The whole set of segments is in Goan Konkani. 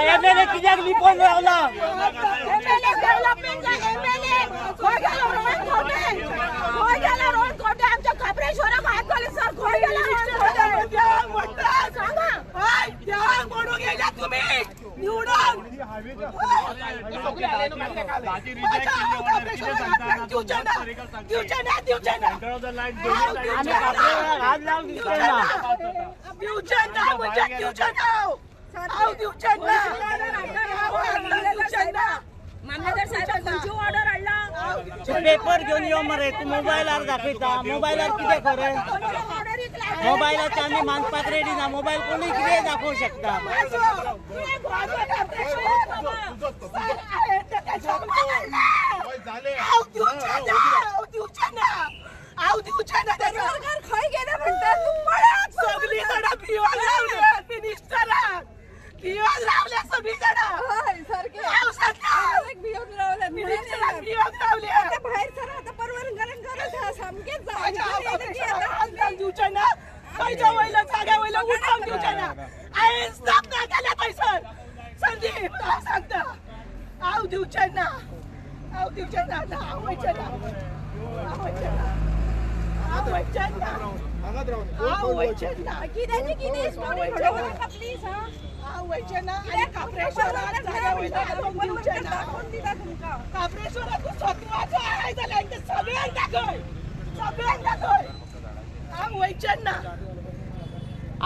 एमएलए कित्याक लिपोवन रावला? डेव्हलपमेंटचा एमएलए खंय गेलो? रोहन खवटे खंय गेला? रोहन खवटे आमच्या खाप्रेश्वराक हात घाले सर. खंय गेला रोहन खवटे? सांगा. देवाक म्हणून गेल्या तुम्ही निवडून. दिवचे ना, दिवचे ना, दिवचे ना. आमी खाप्रेश्वराक हात लावंक दिवचे ना. दिवचे ना म्हणजे दिवचे ना. हांव दिवचे ना, दिवचे ना. मामलेदार साहेब, खंयची ऑर्डर हाडला? तूं पेपर घेवन यो मरे. तूं मोबायलार दाखयता. मोबायलार कितें खरें? मोबायलाचे आमी मानपाक रेडी ना. मोबायल कोणूय कितेंय दाखोवंक शकता. हांव दिवचे ना, हांव दिवचे ना, हांव दिवचे ना. सरकार खंय गेले म्हणटा तूं पळयात. सगळी जाणां भिवन रावल्या, मिनिस्टराक भिवन रावल्या सगळी जाणां. हय सारकें. हांव सांगता, भिवन रावल्या. मिनिस्टराक भिवन रावल्या. आता भायर सर, आता परवरंगारांक गरज आहा सामकेच. माझ्या हात दिवचे ना. खंयच्या वयलो जाग्या वयलो उठोवन दिवचे ना. हांवें स्थापना केल्या थंयसर. संदीप, हांव सांगता, हांव दिवचें ना, हांव दिवचें ना. ना, हांव वयचें ना, हांव वयचें ना, हांव वयचें ना, हांव वयचें ना. कित्याची कितें स्टोरी घडोवं नाका प्लीज. हा, हांव वयचें ना आनी खाप्रेश्वराक जाग्या वयलो हात दिवचें ना. दाखोवन दिता तुमकां. खाप्रेश्वराक स्वत्वाचो आहे जाल्यार ते सगळ्यांक दाखय, सगळ्यांक दाखय. हांव वयचें ना.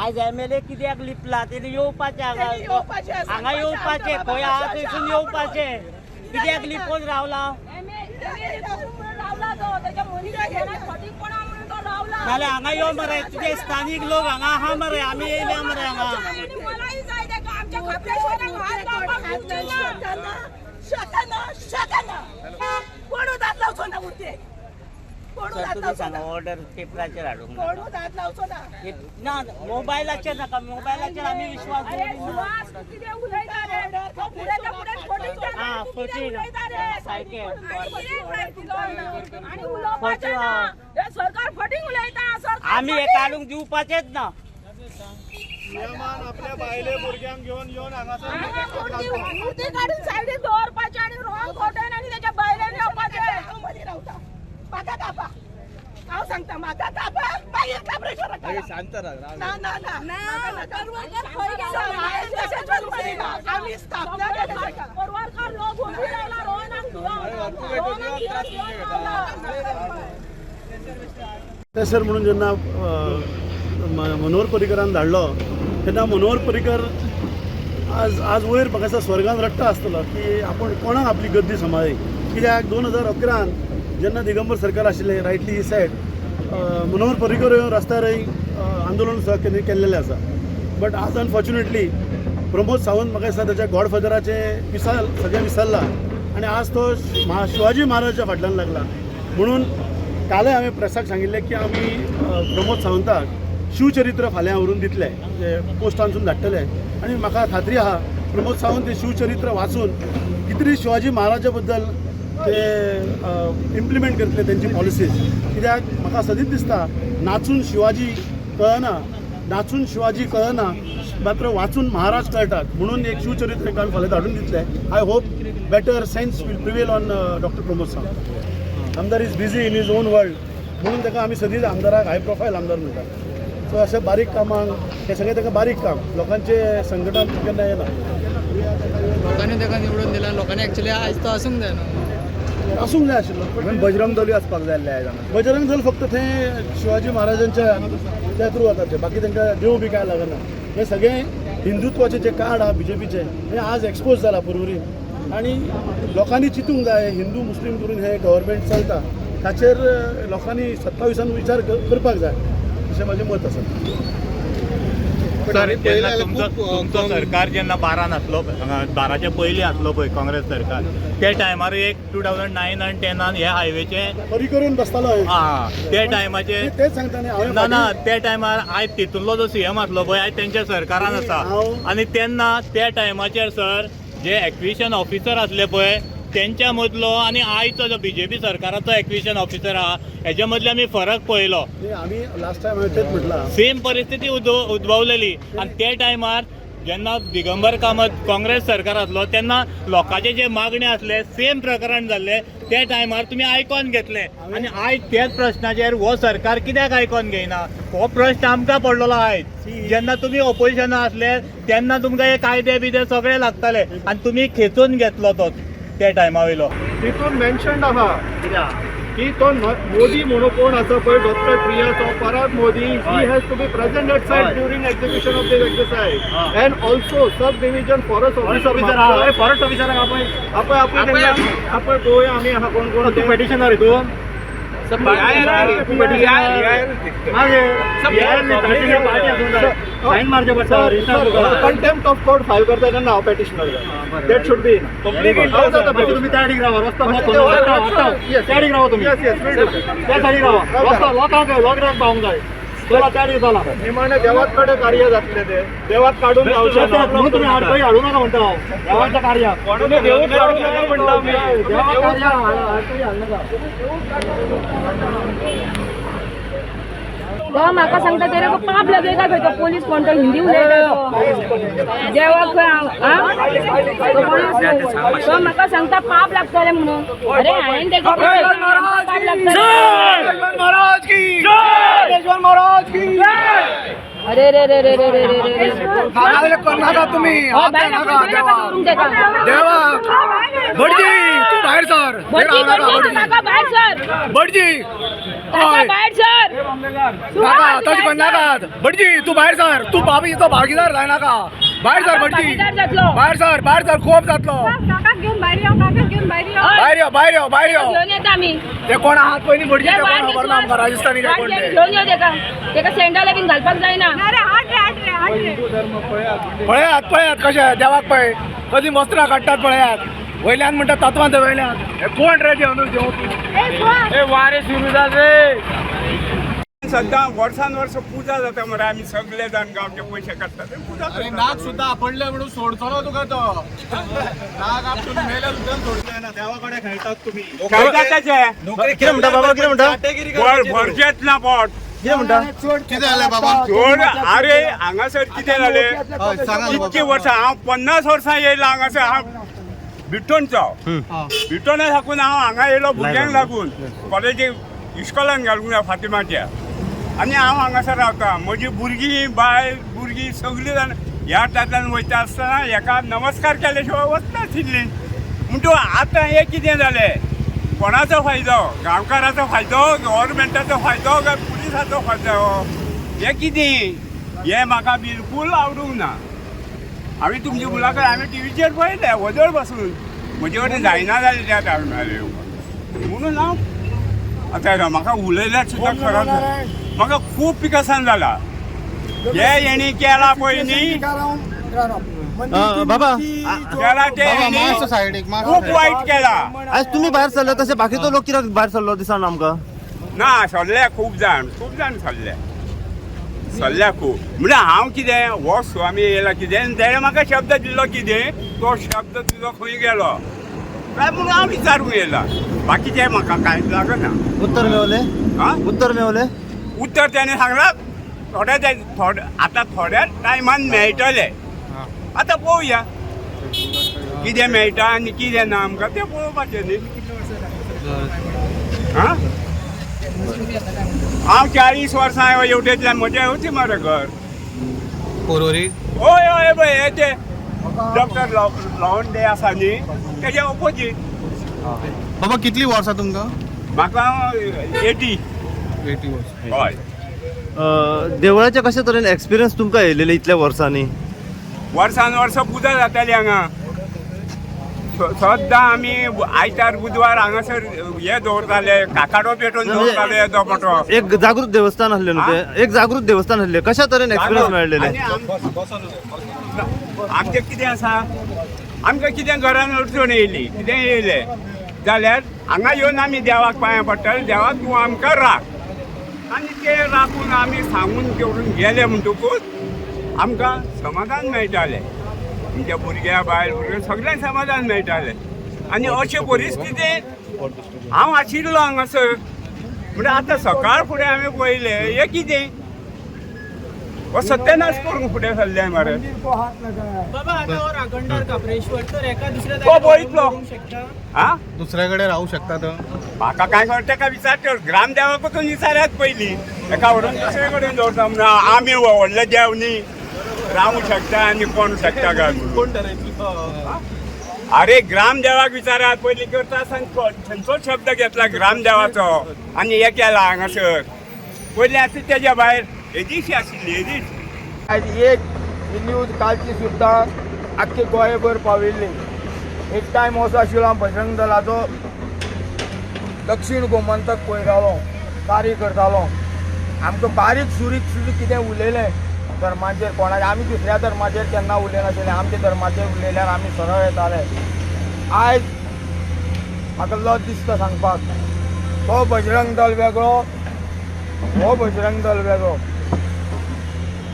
आयज एमएलए कित्याक लिपला? तेणी येवपाचें तेणी हांगा. येवपाचें, हांगा येवपाचें. खंय आहा थंयसून येवपाचें. कित्याक लिपोवन रावला? रावला तो त्याच्या मनीस फटींगपणा म्हणून तो रावला. नाल्यार हांगा यो मरे. तुजे स्थानीक लोक हांगा आहा मरे. आमी येयल्या मरे हांगा. आणि मलाही जाय तेका आमच्या खाप्रेश्वराक हात लावपाक दिवचे ना. शकना, शकना, शकना. कोणूच हात लावचो ना मुर्तेक. कोणूच सर, हात तुमी लावचो सांगा, ना. ऑर्डर पेपराचेर हाडूंक नाका. कोणूच हात लावचो ना. ना, मोबायलाचेर नाका. मोबायलाचेर आमी विश्वास अरे दवरिना. सुहास, तू कितें उलयता रे? तो फुडें फुडें फटींग जाता. हा, तू कितें फटींग. उलयता रे? सारकें. आणि कितें सारकें? आणि उलोवपाचें फटींग. ना. हे सरकार फटींग उलयता सरकार. आमी हे फटींग. काडूंक दिवपाचेच ना. नियमान आपल्या बायले भुरग्यांक घेवन येवन हांगासर हांगा मूर्ती मूर्ती काडून सायडीन दवरपाची आणि रोहन खोटेन आणि त्याच्या बायलेन येवपाचें. हांव मदीं रावता. म्हाका कापा, हांव सांगता, म्हाका कापा, मागीर खाप्रेश्वराक काडा. शांत राव. ना ना ना, ना, परवरकर खंय गेला? सर, हांवें तशेंच करूंक ना. आमी स्थापना केल्या ताका. परवरकर लोक उबी रावला रोहनाक धुवन रोहनाक घेवन घेवन रावला. सर, म्हणून जेन्ना मनोहर पर्रीकरान धाडलो तेन्ना मनोहर पर्रीकर आज आज वयर म्हाका दिसता स्वर्गान रडटा आसतलो की आपण कोणाक आपली गद्दी सांबाळ्ळी. कित्याक 2011 जेन्ना दिगंबर सरकार आशिल्लें, रायटली ही सॅड, मनोहर पर्रीकर रस्त्यार आंदोलन सुद्दां केल्लेलें आसा. बट आज अनफॉर्च्युनेटली प्रमोद सावंत म्हाका दिसता ताच्या गॉडफादराचें विसाल सगळें विसरला आनी आज तो शिवाजी महाराजाच्या फाटल्यान लागला. म्हणून कालय हांवें प्रेसाक सांगिल्लें की आमी प्रमोद सावंताक शिवचरित्र फाल्यां व्हरून दितले, म्हणजे पोस्टांसून धाडटले. आनी म्हाका खात्री आहा, प्रमोद सावंत ते शिवचरित्र वाचून कितें शिवाजी महाराजा बद्दल ते इम्प्लिमेंट करतले तेंची पॉलिसीज. कित्याक म्हाका सदींच दिसता, नाचून शिवाजी कळना, नाचून शिवाजी कळना, मात्र वाचून महाराज कळटात. म्हणून एक शिवचरित्र एक आमी फाल्यां धाडून दितले. I hope better sense will prevail on Doctor Pramod Sawant. आमदार is busy in his own world, म्हणून ताका आमी सदींच आमदाराक हाय प्रोफायल आमदार म्हणटात. सो अशें बारीक कामांक हें सगळें ताका बारीक काम, लोकांचे संकटान केन्ना येना. लोकांनी ताका निवडून दिला. लोकांनी एक्चुली आयज तो आसूंक जाय न्हू. आसूंक जाय आशिल्लो, पण बजरंग दलूय आसपाक जाय आसले आयज हांगा. बजरंग दल फक्त थंय शिवाजी महाराजांच्या त्या थ्रू वतात ते, बाकी तांकां देव बी काय लागना. हे सगळें हिंदुत्वाचें जें कार्ड आहा बीजेपीचें, हें आज एक्सपोज जालां पुर्वरीन. आनी लोकांनी चिंतूंक जाय, हिंदू मुस्लीम करून हें गव्हर्मेंट चलता, ताचेर लोकांनी 27 विचार करपाक जाय अशें म्हाजें मत आसा. सर, जेन्ना तुमचो तुमचो सरकार जेन्ना बारान आसलो, हांगा बाराच्या पयलीं आसलो पळय काँग्रेस सरकार, त्या टायमार एक 2009 आनी 10 हे हायवेचे परिकरून बसतालो हांवें. हा, त्या टायमाचे तेच सांगता न्ही हांवें. ना ना, त्या टायमार आयज तितूंतलो जो सीएम आसलो पळय, आयज तेंच्या सरकारान आसा. आनी तेन्ना त्या टायमाचेर सर, जे एक्विशन ऑफिसर आसले पळय तेंच्या मदलो आनी आयचो जो बीजेपी सरकाराचो एक्विशन ऑफिसर आहा, हेच्या मदले आमी फरक पळयलो. न्ही, आमी लास्ट टायम हांवें तेच म्हटलां. सेम परिस्थिती उद्भवलेली. आनी त्या टायमार जेन्ना दिगंबर कामत काँग्रेस सरकार आसलो तेन्ना लोकांचे जे मागणे आसले, सेम प्रकरण जाल्ले, त्या टायमार तुमी आयकोन घेतले. आनी आयज त्याच प्रश्नाचेर हो सरकार कित्याक आयकोन घेयना, हो प्रश्न आमकां पडलेलो. आयज जेन्ना तुमी ओपोजिशना आसले तेन्ना तुमकां हे कायदे बिदे सगळे लागताले आनी तुमी खेचून घेतलो तो त्या टायमा वयलो. तितून मेन्शन्ड आहा की तो मोदी म्हणून कोण आसा पळय, doctor प्रियाचो Parag Modi, he has to be present at site during execution of this exercise and also sub division forest officer. Forest ऑफिसराक आपय. आपय, आपय तेंकां, आपय पळोवया आमी आहा कोण कोण ते. पेटिशनर हितून. सायन मारचे पडटा. कंटेम्प्ट ऑफ कोर्ट फायल करता तेन्ना हांव पेटिशनर, that should be तुम्ही त्या सायडीक रावा, रस्तो ब्लॉक करू नका. त्या सायडीक रावा तुम्ही, त्या सायडीक रावा. रस्तो लोकांक लोकांक पावूंक जाय. चला, त्या सायडीक चला. निमाणे देवात कडेन कार्य जातलें तें, देवाक काडून जावचें ना. म्हणून तुम्ही आडखळी हाडू नका म्हणटा हांव. देवाचें कार्य तुम्ही देवूच काडूं नका म्हणटा आमी. देवाचें कार्य आडखळी हाडू नका. तो म्हाका सांगता, तेरे को पाप लगेगा खंय. तो पोलीस कोण तो हिंदी उलयता. तो देवाक खंय हांव आं? तो कोण तो म्हाका सांगता पाप लागतलें म्हणून. अरे, हांवें तेका पाप लागतलें. अरे रे रे रे रे रे रे रे नाका तुम्ही. हो, भायर नाका, भायर नाका दवरूंक तेका. देवा भटजी, तू भायर सर. भटजी, भटजी, काका भायर सर. भटजी. काका भायर सर. नाका, तशें पण नाका. भटजी, तू भायर सर. तू बाबीचो भागीदार जाय नाका. भायर सर भटजी. भागीदार जातलो. भायर सर, भायर सर, खूब जातलो. भायर यो, भायर यो, भायर यो. घेवन येता आमी. ते कोण आहात पयलीं भटजी, ते ते कोण खबर ना आमकां, राजस्थानी काय कोण ते. घेवन यो तेका. तेका सँडल बीन घालपाक जायना. पळयात, पळयात कशें देवाक पळय कधी वस्त्रां काडटात पळयात. वयल्यान म्हणटा तत्वां ते वयल्यान. हे कोण रे जेवण जेवपी? सद्दां वर्सान वर्स पुजा जाता मरे. आमी सगळे जाण गांवचे पयशे काडटात ते पुजा करतात. नाक सुद्दां आपडले म्हणून सोडचो ना तुका तो. नाक आपटून मेल्यार सुद्दां सोडचो ना. देवा कडेन खेळटात तुम्ही. खेळटात तशे. कितें म्हणटा बाबा, कितें म्हणटा? भरचेच ना पोट. कितें म्हणटा? कितें जालें बाबा? चोड, अरे हांगासर कितें जालें, इतकी वर्सां हांव 50 वर्सां येयला हांगासर. हांव बिठ्ठोणचो, बिठ्ठोणा साकून हांव हांगा येयलो भुरग्यांक लागून, कॉलेजीक इस्कॉलान घालूंक जाय फातिमाच्या. आनी हांव हांगासर रावता. म्हजी भुरगीं, बायल भुरगीं सगळीं जाण ह्या तातल्यान वयता आसतना हेका नमस्कार केले शिवाय वचनाशिल्लीं. म्हणटू आतां हें कितें जालें? कोणाचो फायदो? गांवकाराचो फायदो, गव्हर्मेंटाचो फायदो काय पुलिसाचो फायदो? हें कितें, हें म्हाका बिलकूल आवडूंक ना. हांवें तुमची मुलाखत हांवें टिवीचेर पळयलें वजळ बसून. म्हजे कडेन जायना जालें त्या टायमार येवपाक, म्हणून हांव आतां म्हाका उलयल्यार सुद्दां खरो म्हाका खूब पिकासान जाला हे हेणी केला पळय न्ही. बाबा, केला ते हेणी खूब वायट केला. आज तुम्ही भायर सरले तसे बाकीचो लोक कित्याक भायर सरलो दिसना आमकां. ना, सरले खूब जाण, खूब जाण सरले, सरल्या खूब. म्हणल्यार हांव कितें, हो स्वामी येयला कितें आनी तेणें म्हाका शब्द दिल्लो कितें, तो शब्द तुजो खंय गेलो काय म्हणून हांव विचारूंक येयला. बाकीचें म्हाका कांयच लागना. उत्तर मेवले? आं? उत्तर मेवले? उत्तर तेणें सांगलां थोड्या थोड्या आतां थोड्या टायमान मेळटलें. आतां पळोवया कितें मेळटा आनी कितें ना आमकां तें पळोवपाचें न्ही. आं, हांव 40 वर्सां हेवटेंतल्यान म्हजें हेवटेन मरे घर. पोरोरी? हय हय, पळय हे ते डॉक्टर लवंडे आसा न्ही, तेज्या ओपोजीट. बाबा, कितली वर्सां तुमकां? म्हाका 80. 80 वर्सां. हय. देवळाचे कशे तरेन एक्सपिरियन्स तुमकां येयलेले इतल्या वर्सांनी? वर्सान वर्स पुजा जाताली हांगा. सद्दां आमी आयतार बुधवार हांगासर हे दवरताले, काकाडो पेटोवन दवरताले येदो मोठो. एक जागृत देवस्थान आसलें न्हू ते, एक जागृत देवस्थान आसलें, कशा तरेन एक्सपिरियन्स मेळलेले? आमचें कितें आसा, आमकां कितें घरान अडचण येयली, कितें येयलें जाल्यार हांगा येवन आमी देवाक पांयां पडटाले, देवा तूं आमकां राख. आनी ते राखून आमी सांगून करून गेले म्हणटकूच आमकां समाधान मेळटालें. आमच्या भुरग्या बायल भुरग्यां सगळ्यांक समाधान मेळटालें. आनी अशे परिस्थितींत हांव आशिल्लो हांगासर. म्हणल्यार आतां सकाळ फुडें हांवें पळयलें हें कितें, हो सत्यानाश करूंक फुडें सरले मरे. बाबा आतां हो राखणदार खाप्रेश्वर तर एका दुसऱ्या तो पळयतलो. आ दुसऱ्या कडेन रावू शकता तो? म्हाका कांय खबर, तेका विचारता, ग्रामदेवाक वचून विचारात पयलीं, एका व्हरून दुसरे कडेन दवरता म्हणून. आमी व्हडले देव न्ही, रावूंक शकता आनी कोण शकता काय म्हणून. अरे ग्रामदेवाक विचारात पयलीं, करता आसतना थंयचो शब्द घेतला ग्रामदेवाचो आनी हे केला हांगासर. पयलीं आतां तेज्या भायर येदीशी आशिल्ली, येदीश. आयज एक ही न्यूज कालची सुद्दां आख्खे गोंयभर पाविल्ली. एक टायम असो आशिल्लो हांव बजरंग दलाचो दक्षीण गोमंतक पळयतालो, कार्य करतालो. आमकां बारीक सुरीक सुद्दां कितें उलयलें धर्माचेर कोणाचेर, आमी दुसऱ्या धर्माचेर केन्ना उलयनाशिल्ले, आमच्या धर्माचेर उलयल्यार आमी सरळ येताले. आयज म्हाका लज दिसता सांगपाक, तो बजरंग दल वेगळो, हो बजरंग दल वेगळो.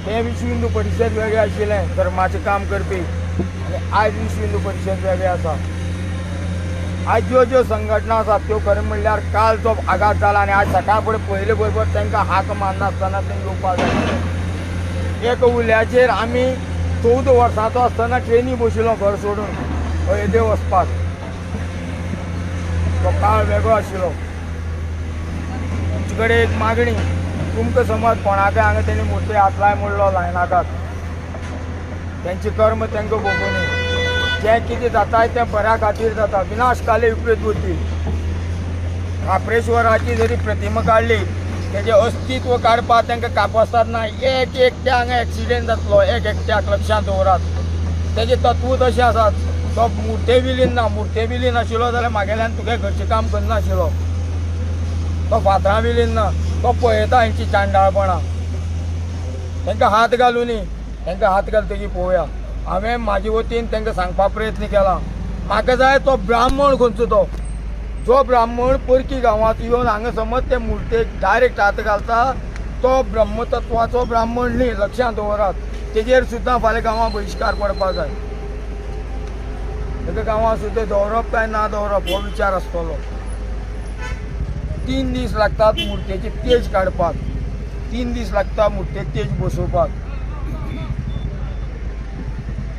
तें विश्व हिंदू परिशद वेगळें आशिल्लें धर्माचें काम करपी, आनी आयज विश्व हिंदू परिशद वेगळें आसा. आयज ज्यो ज्यो संघटना आसात त्यो खरें म्हणल्यार काल जो आघात जाला आनी आज सकाळ फुडें पयले बरोबर तांकां हाक मारनासतना तें येवपाक जाय. एक उल्याचेर आमी 14 वर्सांचो आसतना ट्रेनी बशिल्लो घर सोडून अयोध्ये वचपाक. तो काळ वेगळो आशिल्लो. तुमचे कडेन एक मागणी, तुमकां समज कोणाकय हांगा तेणी मुर्ती हात लाय म्हणलो लायनाकात, तेंचें कर्म तांकां भोगूनी. जें कितें जाता तें बऱ्या खातीर जाता. विनाश काले विपरीत बुद्धी. खाप्रेश्वराची जरी प्रतिमा काडली तेजें अस्तित्व काडपाक तांकां कापसात ना. एक एकट्या हांगा एक्सिडेंट जातलो, एक एकट्याक लक्षांत दवरात. तेजें तत्व तशें आसात. तो मुर्ते विलीन ना, मुर्ते विलीन आशिल्लो जाल्यार मागेल्यान तुगे घरचें काम करनाशिल्लो. तो फातरां विलीन ना, तो पळयता हेंची चांडाळपणां. तांकां हात घालुनी, तांकां हात घालतकीर पळोवया. हांवें म्हाजे वतीन तांकां सांगपाक प्रयत्न केला. म्हाका जाय तो ब्राह्मण खंयचो, तो जो ब्राह्मण परकी गांवांत येवन हांगा समज ते मुर्तेक डायरेक्ट हात घालता तो ब्रह्मतत्वाचो ब्राह्मण न्ही, लक्षांत दवरात. तेजेर सुद्दां फाल्यां गांवां बहिश्कार पडपाक जाय. ताका गांवां सुद्दां दवरप काय ना दवरप हो विचार आसतलो. 3 दीस लागतात मुर्तेची तेज काडपाक, 3 दीस लागता मुर्तेक तेज बसोवपाक.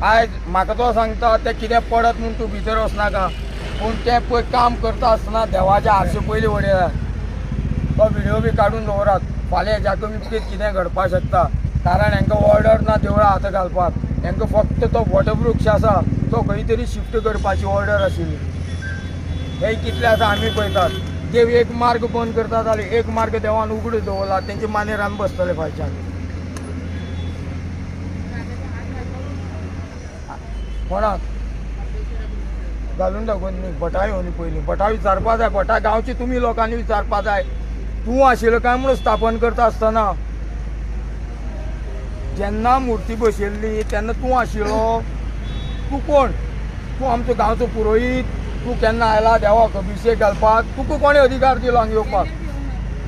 आयज म्हाका तो सांगता तें कितें पडत म्हूण तूं भितर वचनाका, पूण तें पळय काम करता आसतना देवाच्या आरशे पयलीं वडयला. तो व्हिडियो बी काडून दवरात. फाल्यां हेज्याक विपरीत कितें घडपाक शकता. कारण हांकां ऑर्डर ना देवळां हात घालपाक. हांकां फक्त तो वटवृक्ष आसा तो खंय तरी शिफ्ट करपाची ऑर्डर आशिल्ली. हे कितले आसा आमी पळयतात. देव एक मार्ग बंद करता जाल्यार एक मार्ग देवान उगडो दवरला, तेंचे मानेर आमी बसतले फायच्यान. कोणाक घालून दाखोवन न्ही, भटा येवन पयलीं भटा विचारपा जाय. भटा गांवची तुमी लोकांनी विचारपा जाय. तूं आशिल्लो काय म्हणून स्थापन करता आसतना जेन्ना मुर्ती बसयल्ली तेन्ना तूं आशिल्लो, तूं कोण? तूं आमचो गांवचो पुरोहीत, तूं केन्ना आयला देवाक अभिशेक घालपाक? तुका कोणें अधिकार दिलो हांगा येवपाक?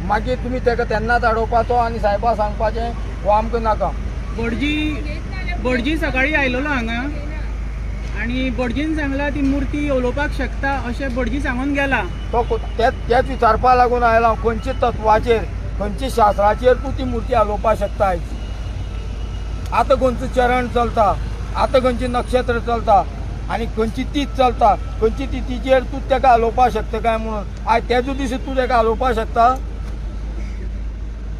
मागीर तुमी ताका तेन्नाच आडोवपाचो आनी सायबा सांगपाचें हो आमकां नाका. भटजी सकाळी आयलेलो हांगा आनी भटजीन सांगला ती मुर्ती उलोवपाक शकता अशें भटजी सांगून गेला. तो तेच विचारपाक लागून आयला, खंयच्या तत्वाचेर खंयच्या शास्त्राचेर तूं ती मुर्ती हालोवपाक शकता? आयज आतां खंयचो चरण चलता, आतां खंयचें नक्षत्र चलता आनी खंयची तीथ चलता, खंयची तिथीचेर तूं ताका हालोवपाक शकता काय म्हणून? आयज तेजो दीस तूं ताका हालोवपाक शकता?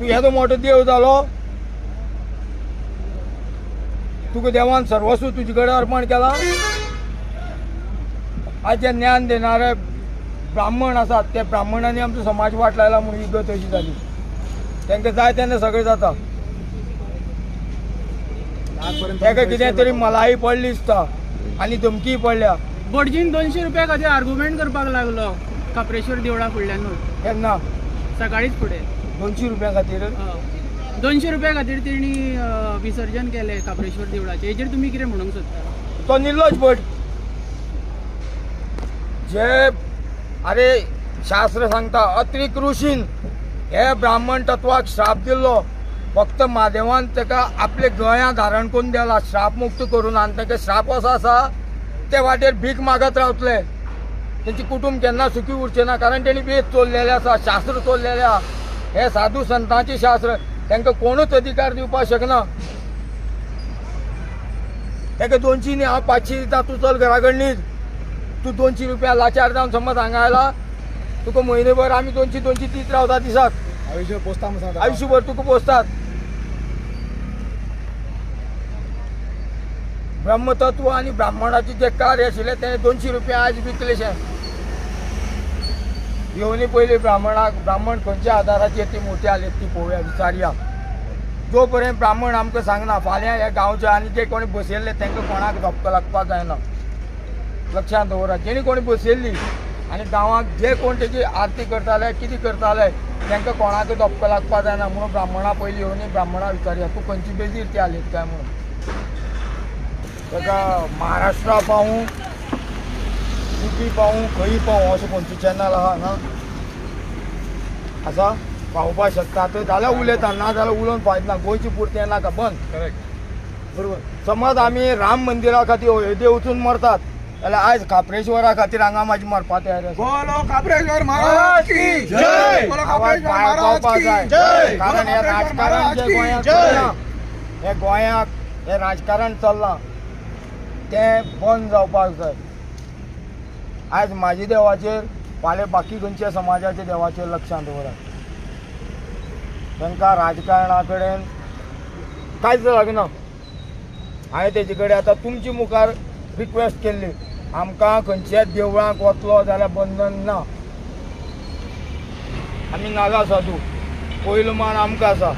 तूं येदो मोठो देव जालो, तुका देवान सर्वस्व तुजे कडेन अर्पण केलां. आयज जे ज्ञान देणारे ब्राह्मण आसात त्या ब्राह्मणांनी आमचो समाज वाट लायला म्हणून ही गत अशी जाली. तांकां जाय तेन्ना सगळें जाता. ताका कितें तरी मलाई पडली दिसता आनी धमकी पडल्या. भटजीन 200 रुपया खातीर आर्ग्युमेंट करपाक लागलो खाप्रेश्वर देवळा फुडल्यानूच. केन्ना? सकाळीच फुडें. 200 रुपया खातीर? 200 रुपया खातीर तेणी विसर्जन केलें खाप्रेश्वर देवळाचें. हेजेर तुमी कितें म्हणूंक सोदता? तो निर्लज भट. जे अरे शास्त्र सांगता अत्रिक ऋषीन हे ब्राह्मण तत्वाक श्राप दिल्लो, फक्त म्हादेवान ताका आपले गळ्या धारण करून दिला, श्राप मुक्त करून. आनी ताका श्राप असो आसा ते वाटेर भीक मागत रावतले, तेंचे कुटुंब केन्ना सुखी उरचें ना, कारण तेणी वेद चोरलेले आसा, शास्त्र चोरलेले आसा. हे साधू संतांचे शास्त्र तांकां कोणूच अधिकार दिवपाक शकना. ताका 200 न्ही, हांव 500 दिता, तूं चल घरा कडेन न्हीद. तूं 200 रुपया लाचार जावन समज हांगा आयला, तुका म्हयनेभर आमी 200-200 दीत रावता दिसाक, आयुष्यभर पोसता, आयुष्यभर तुका पोसतात. ब्रह्मतत्व आनी ब्राह्मणाचें जें कार्य आशिल्लें तें 200 रुपया आयज विकलेशें. येवनी पयलीं ब्राह्मणाक, ब्राह्मण खंयच्या आदाराचेर ती मुर्ती आसली ती पळोवया, विचारया. जो पर्यंत ब्राह्मण आमकां सांगना फाल्यां ह्या गांवचे आनी जे कोणी बसयल्ले तांकां कोणाक धपको लागपाक जायना. लक्षांत दवरात, जेणी कोणी बसयल्ली आनी गांवाक जे कोण तेजी आरती करताले कितें करताले तांकां कोणाक धपको लागपाक जायना. म्हणून ब्राह्मणा पयलीं येवनी ब्राह्मणा विचारया, तूं खंयची बेजीर ती आसली काय म्हणून. ताका महाराष्ट्रा पावूं, युपी पावूं, खंय पावूं, अशें खंयचें चॅनल आसा हांगा आसा पावोवपाक शकता तर जाल्यार उलयता, ना जाल्यार उलोवन फायदो ना. गोंयची पुरतें नाका बंद. बरोबर. समज आमी राम मंदिरा खातीर अयोध्ये वचून मरतात जाल्यार आयज खाप्रेश्वरा खातीर हांगा म्हाजी मरपा तयार आसा. आवाज भायर पावपाक जाय, कारण हें राजकारण जें गोंयांत चल्लां, हें गोंयांत हें राजकारण चल्लां तें बंद जावपाक जाय. आयज म्हाजे देवाचेर, फाल्यां बाकी खंयच्या समाजाच्या देवाचेर लक्षांत दवरात. तांकां राजकारणा कडेन कांयच लागना. हांवें तेजे कडेन आतां तुमचे मुखार रिक्वेस्ट केल्ली, आमकां खंयच्याच देवळांक वतलो जाल्यार बंधन ना. आमी नागा साधू, पयलो मान आमकां आसा.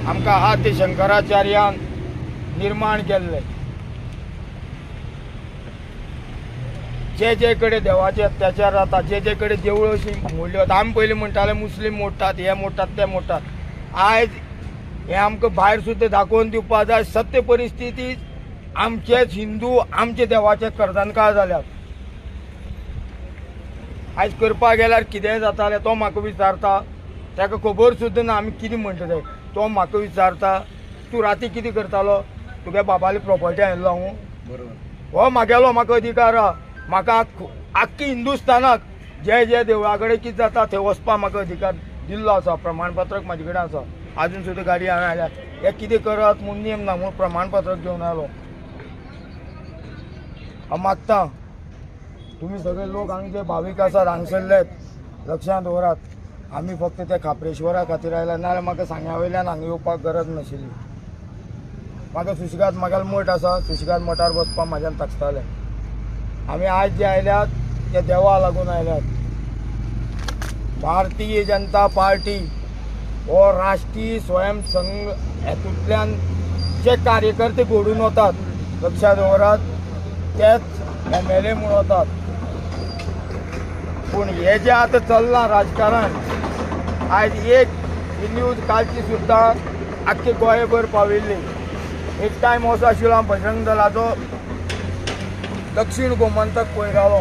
आमकां आहा ते शंकराचार्यान निर्माण केल्ले. जे जे कडेन देवाचे अत्याचार जाता, जे जे कडेन देवळां अशीं मोडली वता, आमी पयलीं म्हणटाले मुस्लीम मोडटात, हे मोडटात, ते मोडटात. आयज हें आमकां भायर सुद्दां दाखोवन दिवपाक जाय. सत्य परिस्थिती आमचेच हिंदू आमचे देवाचे कर्दनकाळ जाल्यात. आयज करपाक गेल्यार कितेंय जातालें. तो म्हाका विचारता, ताका खबर सुद्दां ना आमी कितें म्हणटा तें. तो म्हाका विचारता, तूं राती कितें करतालो, तुगे बाबाली प्रोपर्टी आयिल्लो हांव. बरोबर. हो म्हागेलो, म्हाका अधिकार आहा. म्हाका आख्खी हिंदुस्थानाक जे जे देवळा कडेन कितें जाता थंय वचपाक म्हाका अधिकार दिल्लो आसा. प्रमाणपत्रक म्हाजे कडेन आसा. आजून सुद्दां गाडी हांवें हाडल्या. हें कितें करत म्हूण नेम ना म्हूण प्रमाणपत्रक घेवन आयलो. हांव मागता तुमी सगळे लोक हांगा जे भावीक आसात हांगसरलेच, लक्षांत दवरात, आमी फक्त त्या खाप्रेश्वरा खातीर आयला. नाजाल्यार म्हाका सांग्या वयल्यान हांगा येवपाक गरज नाशिल्ली. म्हाका सुशेगाद म्हागेलो मठ आसा, सुशेगाद मठार बसपाक म्हाज्यान ताकतालें. आमी आयज जे आयल्यात ते देवा लागून आयल्यात. भारतीय जनता पार्टी हो राष्ट्रीय स्वयं संघ हेतूंतल्यान जे कार्यकर्ते घडून वतात, लक्षांत दवरात, तेच MLA म्हूण वतात. पूण हें जें आतां चल्लां राजकारण, आयज एक ही न्यूज कालची सुद्दां आख्खे गोंयभर पाविल्ली. एक टायम असो आशिल्लो, हांव बजरंग दलाचो दक्षिण गोमंतक पळयतालो.